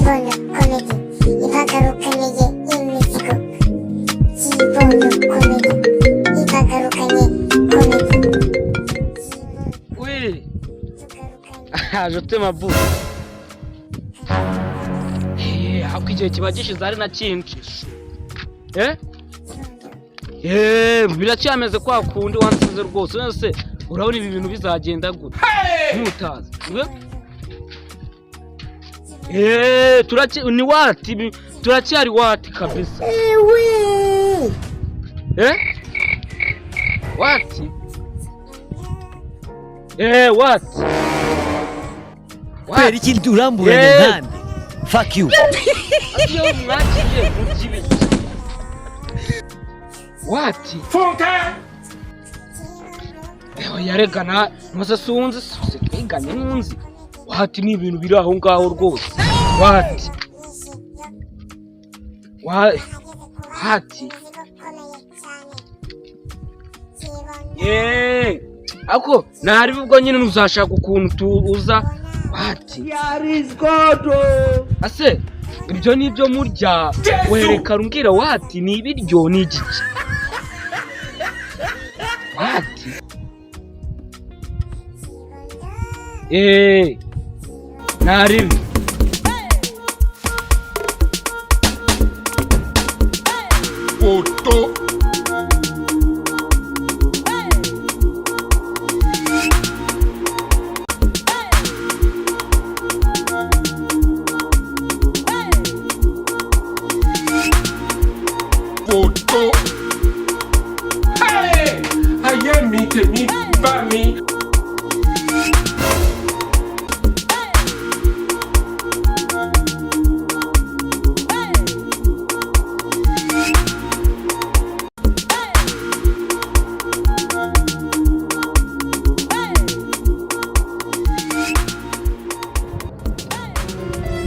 Kibondo Comedy ibagarukaniye imizigo. Kibondo Comedy ibagarukanye comedy. Oui. Tugarukanye. Je t'aime abu. Eh, ahubwo igihe kiba gishize ari na cyinshi. Eh? Eh, biracyameze kwa kundi wansize rwose. None urabona ibi bintu bizagenda gute? Ntutazi. Eh, turaki ni wati, turacyari wati kabisa. Eh? Wati? Eh, wati? Kubera iki uramburanye Yeah. nkande? Fuck you. Iyo mwakiye murya ibiki? Wati? Ewe yaregana ntuze sunzi se twiganye nunzi. Wati ni ibintu biri aho ngaho rwose. Wati? Wati? Yeee! Ako ntari ubwo nyine ntuzashaka ukuntu tuza. Wati? Ase ibyo ni ibyo murya, werekana umbwira wati ni ibiryo ni igiki? Wati? Eee, ntaribi. Photo. Photo. Hey! Ayé mi, tèmi bá mi.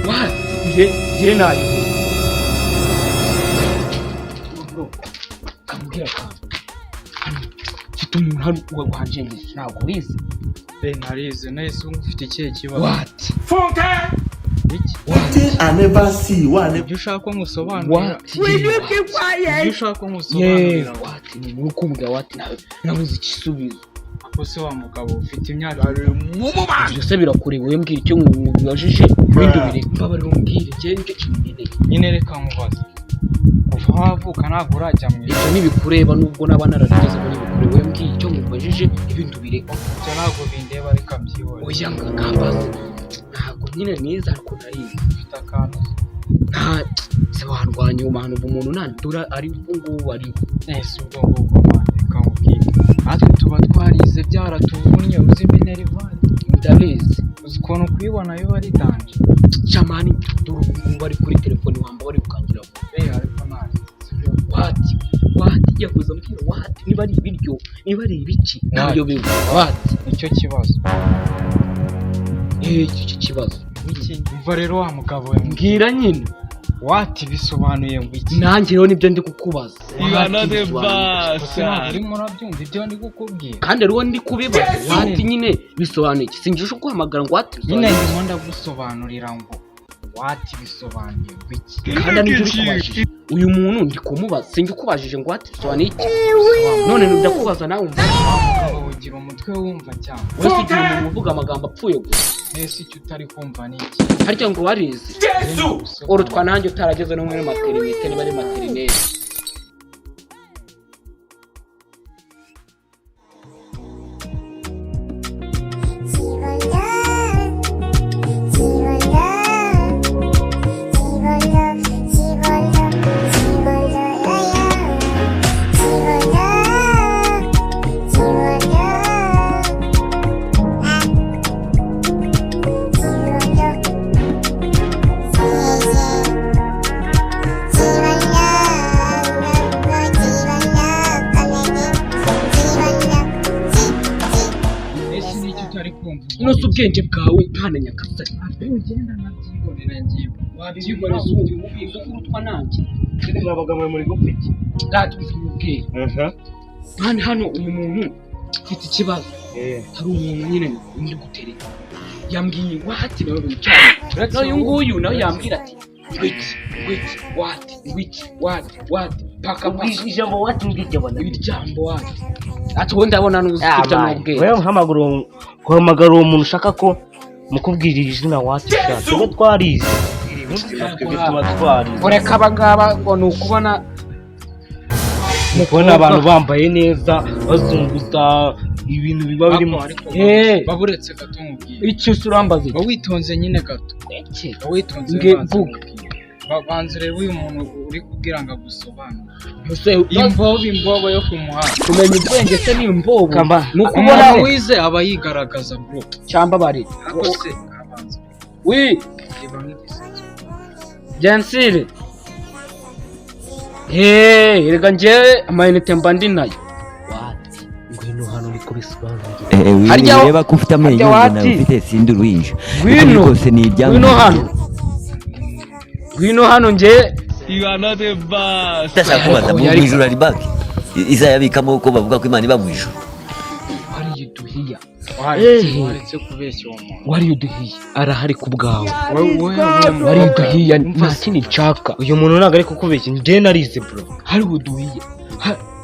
Wati njye nayibura. Bro, kamubwira akantu. Hano mfite umuntu hano wanjengeje, ntabwo wize. Eh, narize. Nahise ufite ikihe kibazo? Wati? Funke! Iki? Wati? I never see one. Ibyo ushaka ko nkusobanurira. Wati? Ibyo ushaka ko Yeee, nkusobanurira. wati ni umuntu ukumbwira wati nawe nabuze igisubizo. Ako se wa mugabo ufite imyaka Ibyo se birakureba? Wowe mbwira icyo nkubajije, ibindi ubireke. Mbabarira umbwire, njyewe nicyo kintu nkeneye. Nyine reka nkubaze, kuva wavuka ntabwo urajya mu Ibyo ishuri? ntibikureba, nubwo naba narabigezemo ntibikureba. Wowe mbwira icyo nkubajije, ibindi ubireke. Ibyo ntabwo bindeba, reka mbyihorere. Oya, ngambaze, ntabwo nyine nize ariko narize. Ufite akantu? Nta se warwanya umuntu, ubu umuntu nandura ari ubu ngubu ari Nahise ubwo ngubwo man, reka nkubwire, natwe tuba twarize byaratuvunnye. Uzi minerval? Ndabizi. Uzi ukuntu kuyibona biba ari danger? Shamani, dore ubu ngubu ari kuri telefone, wamba bari gukangira. Eh, ariko narize, sibyo? Wati? Wati? Yakuza mbwira wati, niba ari ibiryo, niba ari ibiki, ntabyo biba wati. Nicyo kibazo? Eh, icyo kibazo. Iki umva rero wa mugabo we. Mbwira nyine. Wati bisobanuye ngo iki? Nanjye rero nibyo ndi kukubaza. You are not Wati a bisobanuye iki? Gusa ntabwo bastard. urimo urabyumva ibyo ndi kukubwira. Kandi rero ndi kubibaza wati nyine bisobanuye iki? Sinjye uje kuguhamagara ngo wati Nyine bisobanuye iki? ndimo ndagusobanurira ngo wati bisobanuye ngo iki. Kandi nibyo uri kubajije uyu muntu, ndi kumubaza, sinjye ukubajije ngo wati bisobanuye iki? None ndakubaza nawe umva. Wa mugabo, ugira umutwe wumva cyane? Wese ugira umuntu uvuga amagambo apfuye gusa. Mbese icyo utari kumva ni iki? Harya ngo warize? Urutwa nanjye utarageze no muri maternité, niba ari maternelle. Kibondo, Kibondo, Kibondo, Kibondo, Kibondo, yoyo. Kibondo, Kibondo, ah. Kibondo, yeah, yeah. Kibondo, Kibondo Comedy. Kibondo, ki, ki. Ese ni icyo utari kumva? Unoze ubwenge bwawe nta nyagasani. Ugenda nkabyihorera ngiwe. Wabyihoreza ubu urutwa nanjye. Mwabaga muri gupfa iki? Ratubwira hano, hano uyu muntu mfite ikibazo. Eh. Hari umuntu nyine ndi gutereta. Yambwiye what nawe wicaye. N'uyu nguyu nawe yambwira ati ngwiki ngwiki what, ngwiki what, what, paka paka. Ijambo what ngiryo bona. Ijambo what ati wowe ndabona nuzi kurya n'ubwenge. Wewe uhamagara uwo muntu ushaka ko mukubwirira izina what sha. Twebwe twarize. Twebwe tuba twarize. Ureka aba ngaba ngo ni ukubona. Kubona abantu bambaye neza bazunguza ibintu biba birimo. Ariko Eh. baburetse gato nkubwire. Icyo se urambaza iki? Ba witonze nyine gato. Iki? Ba witonze, Nge banza mvuga. nkubwire. Banza urebe uyu muntu uri kubwira ngo agusobanure. Ese Imbobo, imbobo yo ku muhanda. Kumenya ubwenge se ni imbobo? Kamba. Ni ukubona Umuntu wize aba yigaragaza, bro. Cyangwa bari Ariko se abanza wi reba nk'igisetso. Gensire. Hey, reka njyewe amayinite mba ndi nayo. What? Ngwino hano niko bisobanuye. Wireba ko ufite amenyo Harya ngo what? nawe ufite, sindi uruhinja. Uko Ngwino. biri kose ni ibyangombwa. Ngwino hano. Ngwino hano njye. Ndashaka kubaza, mu ijuru hari banki izayabikamo, ko bavuga ko Imana iba mu ijuru? Wariye uduhiya. Waretse, waretse kubeshya uwo muntu. Wariye uduhiya. Arahari ku bwawe. Wowe. Wariye uduhiya, nta kindi nshaka. Uyu muntu ntabwo ari kukubeshya, njye narize, bro. Hari uduhiya.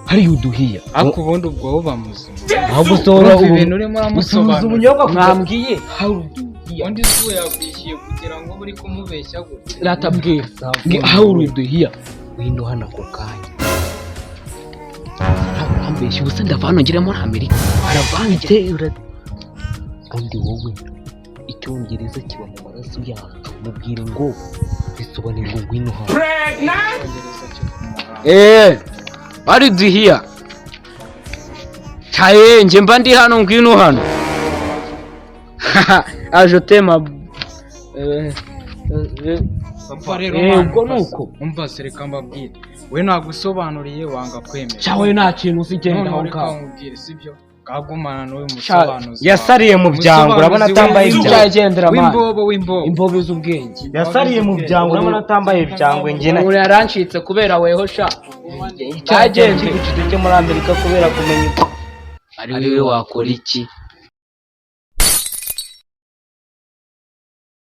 Hari uduhiya. Ariko ubundi ubwo wowe uba muzima? Ahubwo usohora Urumva ubu ibintu urimo usuhuza uramusobanurira. ubunyobwa kugira Mwambwiye hari uduhiya. Undi si uwo yakwishyuye kugira ngo ube uri kumubeshya gutya? Ratabwira. Ngi hari uduhiya. Ngwino hano ako kanya. Ntabwo urambeshya, ubu se ndava hano ngere muri Amerika. Aravanze. Ubundi wowe icyongereza kiba mu maraso yacu, mubwire ngo bisobanuye ngo ngwino hano. Icyongereza cyo ku muhanda. Bari duhiya. Cyaye njye mba ndi hano, ngwino hano. Ajote ma Umva rero Eh, mwana, ubwo umva ni se, uko. umva se, reka mbabwire, we nagusobanuriye wanga kwemera. Cyawe nta kintu uzi, genda Noneho aho reka ngaho. nkubwire, sibyo? Kagumana n'uyu musobanuzi. Yasariye mu byango, urabona atambaye ibyango. Cyagendera mwana. W'imbobo, w'imbobo. Imbobo z'ubwenge. Yasariye mu byango, urabona atambaye ibyangwe, njye na Umuntu yarancitse kubera weho sha. Cyagenze cyo muri Amerika kubera kumenya Ari wewe wakora iki?